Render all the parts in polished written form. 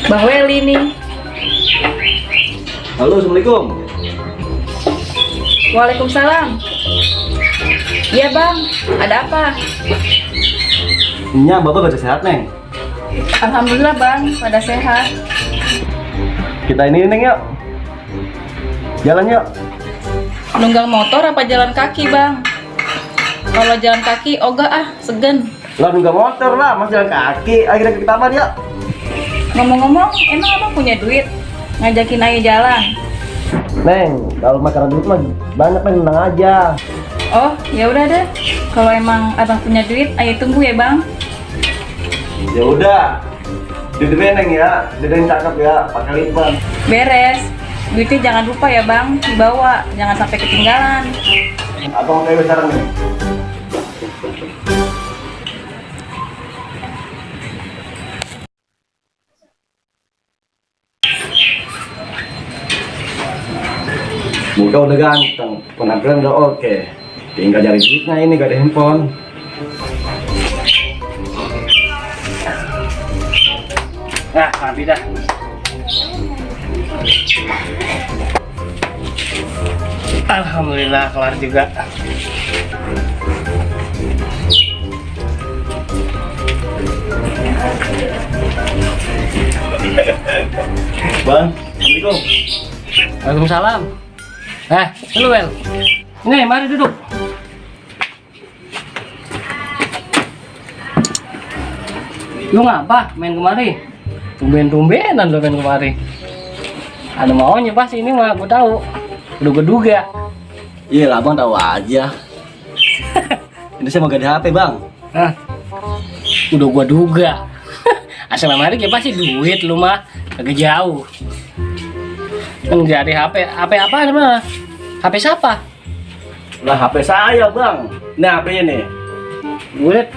Bang Weli nih. Halo, assalamualaikum. Waalaikumsalam. Iya bang, ada apa? Nya, bapak pada sehat, Neng? Alhamdulillah bang, pada sehat. Kita ini, Neng, yuk. Jalan yuk. Nunggang motor apa jalan kaki bang? Kalau jalan kaki, ogah segen. Lah, nggak motor lah, mas jalan kaki. Akhirnya ke taman yuk. Ngomong-ngomong, emang abang punya duit? Ngajakin aja jalan. Neng, kalau makanan duit mah banyak, Neng, tenang aja. Oh, ya udah deh. Kalau emang abang punya duit, ayo tunggu ya bang. Ya udah. Dede Neng ya, Dede yang cakep ya, pakai lip balm. Beres. Duitnya jangan lupa ya bang, dibawa. Jangan sampai ketinggalan. Abang kayak sekarang nih. Muka udah ganteng, penampilan udah oke. Tinggal cari duitnya ini, gak ada handphone. Nah, habis dah. Alhamdulillah kelar juga. Bang, Assalamualaikum. Waalaikumsalam. Lu Wel. Nih, mari duduk. Lu ngapa main kemari? Tumben-tumbenan lu main kemari. Ada maunya pasti ini mah, gua tahu. Udah gua duga. Iya lah, Bang tahu aja. Ini saya mau ganti HP, Bang. Hah? Udah gua duga. Asal kemari ya pasti duit lu mah. Agak jauh. Kan jadi HP apa namanya? HP siapa? Lah HP saya, Bang. Nah, HP-nya nih. Duit.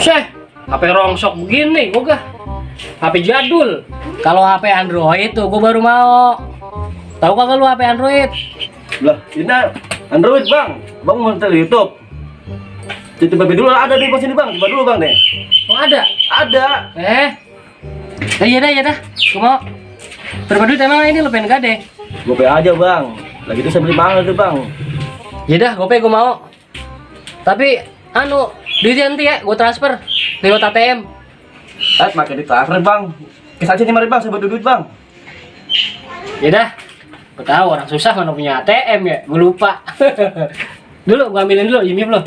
Syeh, HP rongsok begini, gua HP jadul. Kalau HP Android tuh gua baru mau. Tahu kagak lu HP Android? Lah, ini Android, Bang. Bang mau nonton YouTube. Coba dulu ada di pos ini, Bang. Coba dulu, Bang deh. Oh ada? Ada. Iya dah. Gua mau. Berapa duit emang ini lu pengen gade? Gopay aja, Bang. Lagi itu saya beli mahal tuh, Bang. Ya dah, gopay gua mau. Tapi duitnya nanti ya gua transfer lewat ATM. Pakai di transfer, Bang. Kisah aja nih, mari, Bang. Saya butuh duit, Bang. Ya dah. Gua tahu orang susah mana punya ATM ya. Gua lupa. Dulu gua ambilin dulu, IMIP lo.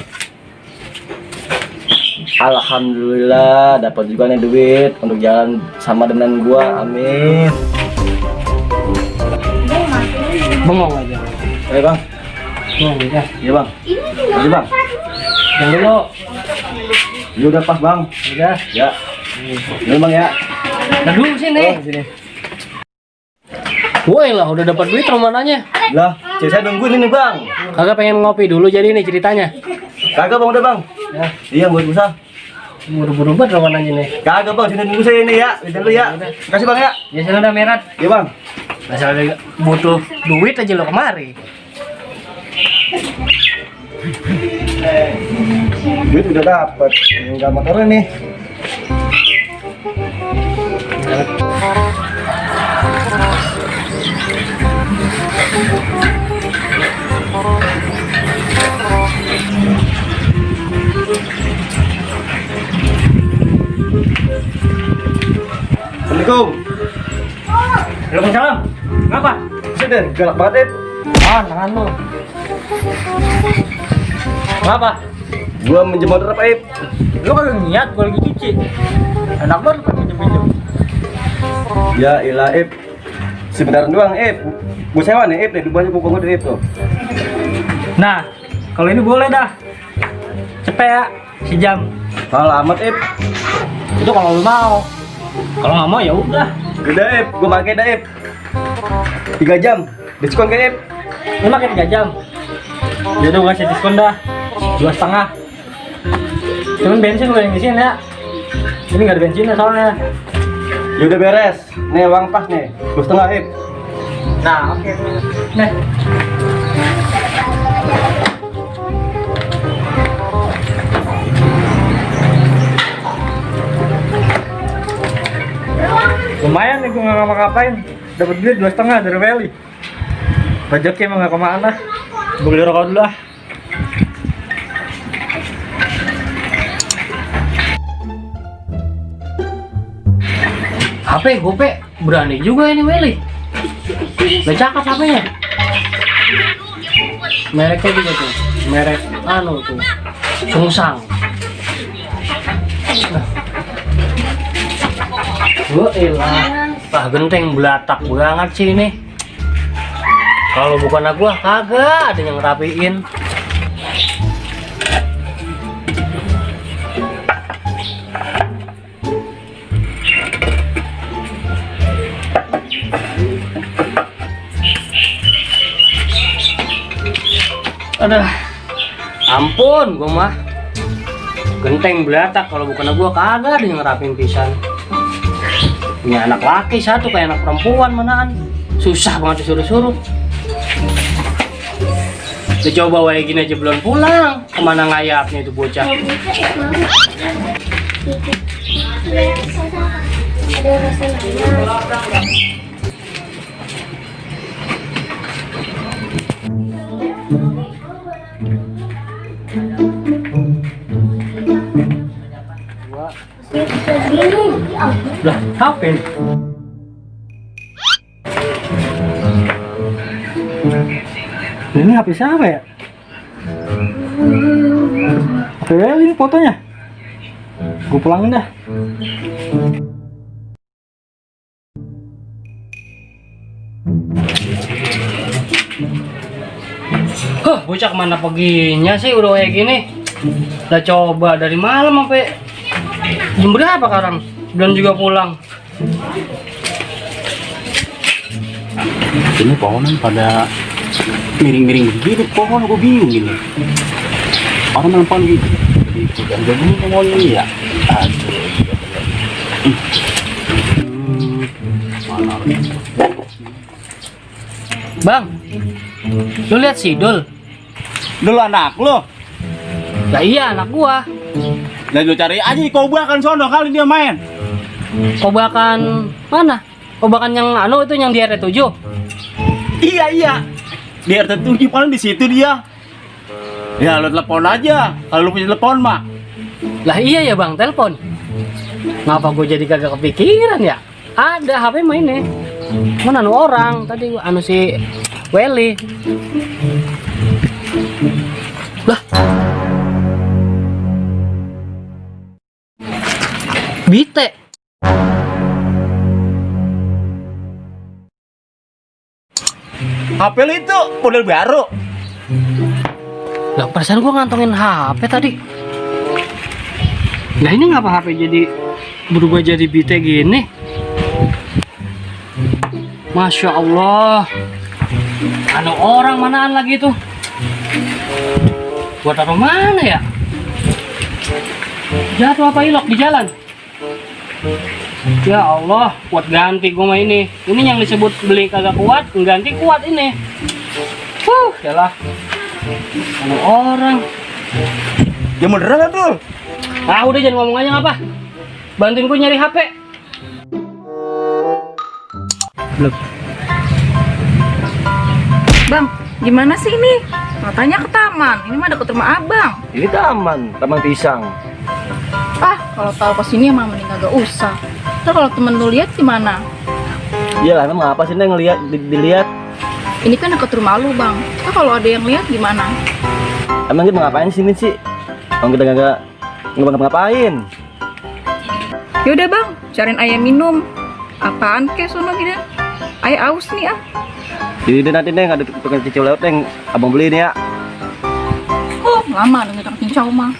Alhamdulillah dapat juga nih duit untuk jalan sama dengan gua. Amin. Bengong aja. Ayo, Bang. Bengong aja. Iya, Bang. Ayo, Bang. Yang dulu. Ini udah pas, Bang. Udah. Ya. Ini, Bang ya. Nah dulu sini. Sini. Woi lah, udah dapat duit romananya. Lah, cek saya nungguin ini, Bang. Kagak pengen ngopi dulu jadi nih ceritanya. Kagak, Bang, udah, Bang. Ya, Iya, buat usaha. buru-buru banget romananya nih. Kagak, Bang, sini nunggu saya ini ya. Kita dulu ya. Kasih, Bang ya. Ya sana udah merat. Iya, Bang. Masalah butuh duit aja lo kemari. Duit udah dapat. Tinggal motornya nih. Assalamualaikum. Waalaikumsalam. Ngapa? Sudah galak banget. Tangan lo. Ngapa? Gua minjem motor apa, Ip? Lu kagak niat gua lagi cuci. Enak banget kan pinjem-pinjem. Ya ilah, Ip. Sebentar doang, Ip. Gua sewa nih, Ip nih. Dibuatnya pokok gua Ip tuh. Nah, kalau ini boleh dah. Cepet ya, sejam. Mahal amat, Ip. Itu kalau lu mau. Kalau nggak mau ya udah. Udah, Ip. Gua pakai dah, Ip. 3 jam. Diskon kan, Ip? Lu makin 3 jam. Ya udah gua kasih diskon dah. 2,5. Cuman bensin gue yang ngisiin ya. Ini nggak ada bensinnya soalnya. Ya udah beres. Nih uang pas nih. 2,5, Ip. Nah, oke. Nih. Lumayan nih gue nggak ngapa-ngapain. Dapat duit 2,5 dari Welly. Pajaknya emang nggak kemana. Gue beli rokok dulu ah. HP gope berani juga ini Welly. Gak cakep HP-nya. Mereknya juga tuh. Merek anu tuh. Sungsang. Wah elah. Wah genteng belatak banget sih ini. Kalau bukan aku kagak ada yang rapiin. Aduh, ampun gua mah genteng belatak, kalau bukan gua kagak ada yang ngerapin pisan. Punya anak laki satu kayak anak perempuan manaan, susah banget disuruh-suruh. Coba wae gini aja belum pulang, kemana ngayapnya itu bocah. Lah, HP nih. Ini HP siapa ya? HP Welly ini fotonya. Gue pulangin dah. Huh, bocah kemana perginya sih udah kayak gini? Udah coba dari malam sampai jam berapa sekarang? Belum juga pulang. Ini pohonan pada miring-miring begini, pohon gue bingung ini. Orang nelfon gitu. Dan begini ngomongnya ya. Aduh. Bang, lu lihat si Dul? Dulu anak lo. Lah iya anak gua. Lah lu cari aja di kobakan sono kali dia main. Kobakan mana? Kobakan yang anu itu yang di RT 7. Iya. Di RT 7 paling di situ dia. Ya lu telepon aja. Kalau lu punya telepon mah. Lah iya ya bang, telepon. Ngapa gue jadi kagak kepikiran ya? Ada HP mainnya. Mana anu orang tadi anu si Welly. Lah. Bite. HP lu itu model baru. Lah perasaan gua ngantongin HP tadi. Nah ini ngapa HP jadi berubah jadi bite gini? Masya Allah. Anu orang manaan lagi tuh? Gua taruh mana ya? Jatuh apa ilok di jalan? Ya Allah, kuat ganti gua mah ini. Ini yang disebut beli kagak kuat, ganti kuat ini. Yalah. Anu orang. Ya beneran tuh. Ah udah jangan ngomong aja ngapa. Bantuin gue nyari HP. Belum. Bang, gimana sih ini? Katanya ke taman, ini mah deket rumah abang. Ini taman pisang. Ah, kalau tahu kesini emang mending kagak usah. Ntar kalau temen lu lihat gimana? Iya lah, emang apa sih Neng ngeliat dilihat? Ini kan deket rumah lu bang. Ntar kalau ada yang lihat gimana? Emang kita ngapain sini sih? Emang kita kagak ngapa-ngapain. Yaudah bang, cariin ayam minum. Apaan kek sono gitu? Ayah aus nih ah. Jadi nanti Neng ada tukang cicil lewat Neng, abang beli ini ya. Oh, lama dengan tukang cincau mah.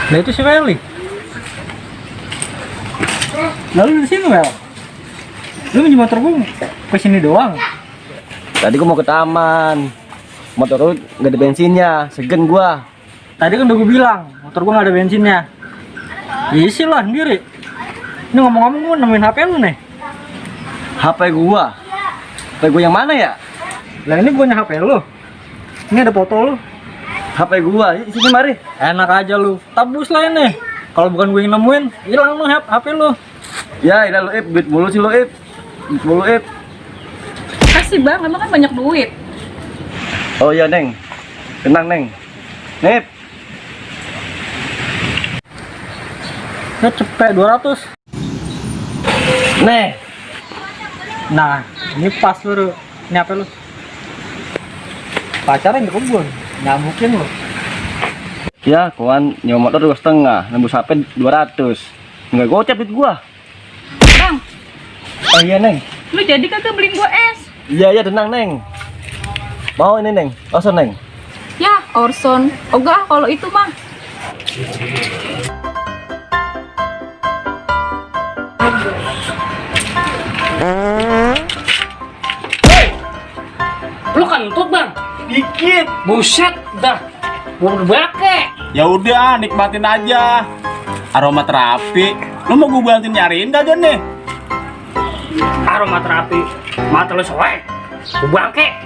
Nah itu si Welly. Lalu di sini Wel. Lu minjem motor gue ke sini doang. Tadi gua mau ke taman. Motor lu nggak ada bensinnya, segen gua. Tadi kan udah gue bilang, motor gue nggak ada bensinnya. Isi lah sendiri. Ini ngomong-ngomong gue nemuin HP lu nih. HP gua. HP gua yang mana ya? Lah ini punya HP lu. Ini ada foto lu. HP gua, sini mari. Enak aja lu. Tabus lah ini. Kalau bukan gue yang nemuin, hilang lu HP lu. Ya, ini lo Ip, duit mulu sih lo Ip. Duit mulu Ip. Kasih bang, emang kan banyak duit. Oh iya Neng. Tenang Neng. Ip. Ya cepet 200. Nih. Nah, ini pas lu. Ini apa lu? Pacaran di kebun. Nggak mungkin lu. Ya, kawan nyewa motor 2,5, nembus HP 200. Enggak gocap duit gua. Bang, Oh iya Neng. lu jadi kagak beliin gua es? Iya tenang Neng. Mau ini Neng. Osor Neng. Ya, Orson. Ogah kalau itu mah. Lu kentut bang? Dikit. Buset dah. Berbake. Ya udah, nikmatin aja. Aroma terapi. Lu mau gue bantuin nyariin kagak nih? Aroma terapi. Mata lu soek. Berbake.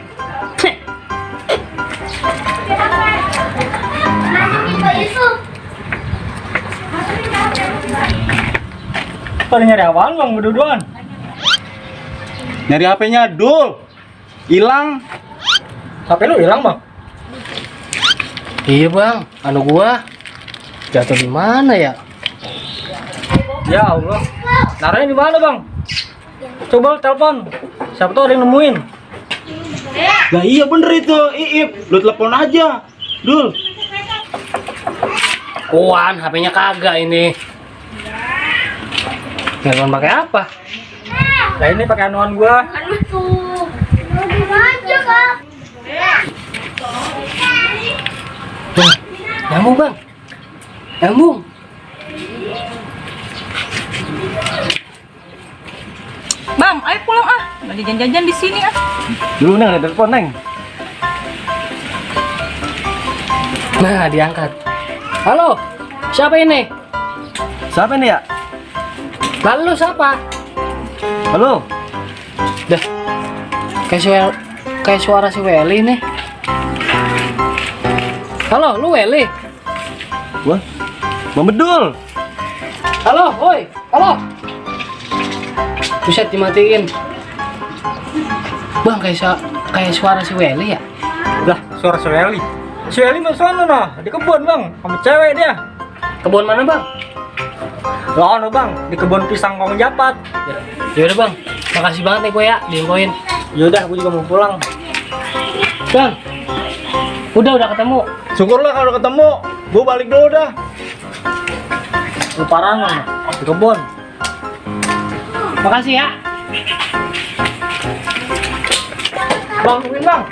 Pada nyari apaan bang, berdua-duaan? Nyari HP-nya Dul. Hilang. HP lu hilang bang? Iya bang, anu gua jatuh di mana ya? Ya Allah. Naruhnya di mana bang? Coba lu telepon. Siapa tahu ada yang nemuin. Nah iya bener itu, Iip. Lu telepon aja. Dul. Kuan, HP-nya kagak ini. Telepon pakai apa? Nah ini pakai anuan gua. Aduh tuh, aja kak. Bang, nyambung bang. Nyambung. Bang, ayo pulang ah. Lagi jajan-jajan di sini ah. Dulu Neng ada telepon Neng. Nah, diangkat. Halo, siapa ini? Siapa ini ya? Lalu siapa? Halo. Dah, kayak suara si Weli nih. Halo, lu Weli? Wah. Bang Bedul. Halo, woi, halo. Buset dimatiin. Bang, kayak suara si Weli ya? Udah, suara si Weli. Si Weli main sana nah, di kebun bang, sama cewek dia. Kebun mana bang? Lawan bang, di kebun pisang Kong Japat. Yaudah bang, makasih banget nih gue ya, diinfoin. Yaudah, gue juga mau pulang. Bang, udah ketemu. Syukurlah kalau ketemu. Gua balik dulu dah. Lu parah bang, di kebun. Makasih ya. Bang, tungguin bang.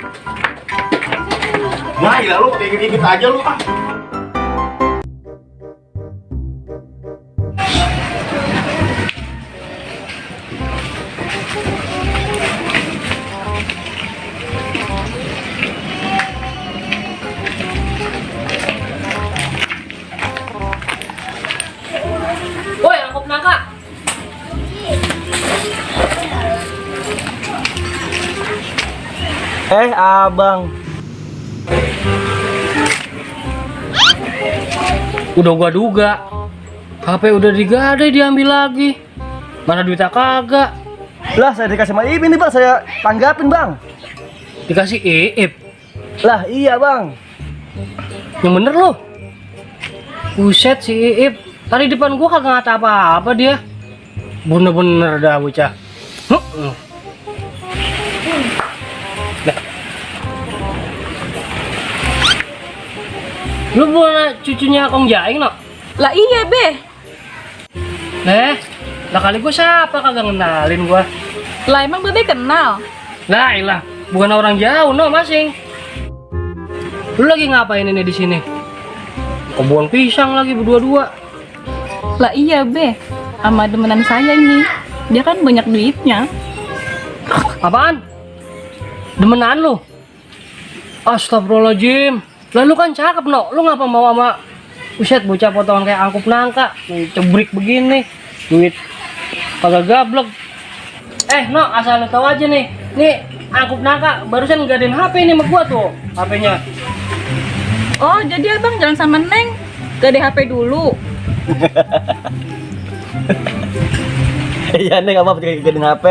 Nah, gila lu kayak gini aja lu ah. Woi, angkop nangka. Abang. Udah gua duga. HP udah digadai diambil lagi. Mana duitnya kagak? Lah, saya dikasih sama Iip ini, Bang. Saya tanggapin, Bang. Dikasih Iip. Lah, iya, Bang. Yang bener lo. Buset si Iip. Tadi depan gua kagak ngata apa-apa dia. Bener-bener dah bocah. Dah. Lu bukan cucunya Kong Jaing no? Lah iya be. Lah kali gua siapa kagak ngenalin gua. Lah emang bebe kenal. Lah ilah, bukan orang jauh no masing. Lu lagi ngapain ini di sini? Kebun pisang lagi berdua-dua. Lah iya be. Sama demenan saya ini. Dia kan banyak duitnya. Apaan? Demenan lu? Astagfirullahaladzim. Lah lu kan cakep no. Lu ngapa mau sama buset bocah potongan kayak angkup nangka, cebrik begini, duit kagak gablek. No, asal lu tahu aja nih. Nih angkup nangka barusan ngadain HP ini sama gua tuh, HP-nya. Oh jadi abang jalan sama Neng. Gak ada HP dulu. Iya nih, nggak apa-apa, gantiin HP.